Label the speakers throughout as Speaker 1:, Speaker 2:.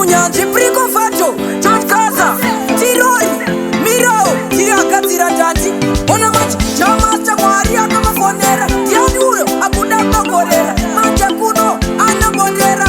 Speaker 1: Timunyanzvi Prikofato George Gaza Tirori Mirao tiri agadzira ndandi. Ona manje Jamasta Mwari akavafonera. Ndiani uyo akuda kudongorera? Manje kuno anobondera.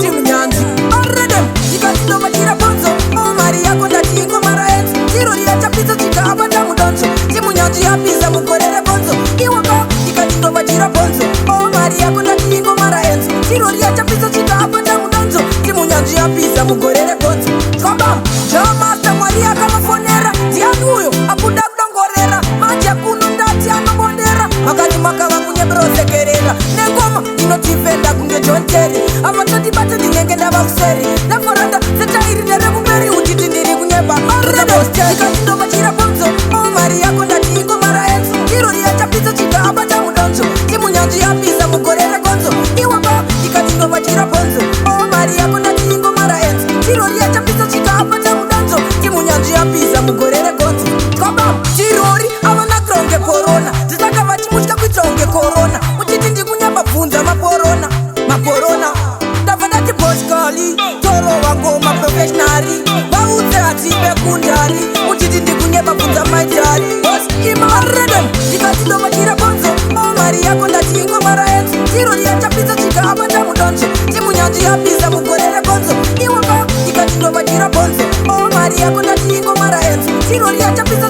Speaker 1: Timunyanzvi Aredem ndikatinovatira bonzo. O mari yako ndati ingomara enzo. Tirori yachapisa chika abata mudonzo. Timunyanzvi yapisa mugore rebonzo. Iwaka ndikatinovatira bonzo. O mari yako ndati ingomara enzo. Tirori yachapisa chika abata mudonzo. Timunyanzvi yapisa mugore rebonzo. Twabam Jamasta Mwari akavafonera. Ndiani uyo akuda kudongorera? Manje kuno ndati anobondera. Makani makava kunyeberosekerera nengoma inotifenda kunge John Terry. Avatondibate ndinenge ndava kuseri ndaforanda setairi nerekumberi uchiti ndiri kunyeba. Ndikatindovachira bonzo. O mari yako ndati ingomara enzo. Tirori yachapisa chika abata mudonzo. Timunyanzvi yapisa mugore regonzo. Iwapa ndikatindovachira bonzo. O mari yako ndati ingomara enzo. Tirori yachapisa chika abata mudonzo. Timunyanzvi yapisa mugore regonzo. Twabam Tirori avana kuita kunge korona. Ndisaka vachimutya kuita kunge korona. Uchiti ndikunyamba bvunza maporona. Maporona. Ndabva ndati boskali torova ngoma professionally. Vaudze hatibe kundari. Uchiti ndikunyeba bvunza maitari. Bos imaredem ndikati ndovatira bonzo. O mari yako ndati ingomara enzo. Tirori yachapisa chika abata mudonzo. Timunyanzvi yapisa mugore regonzo. Iwaka ndikati ndovatira bonzo. O mari yako ndati ingomara enzo. Tirori yachapisa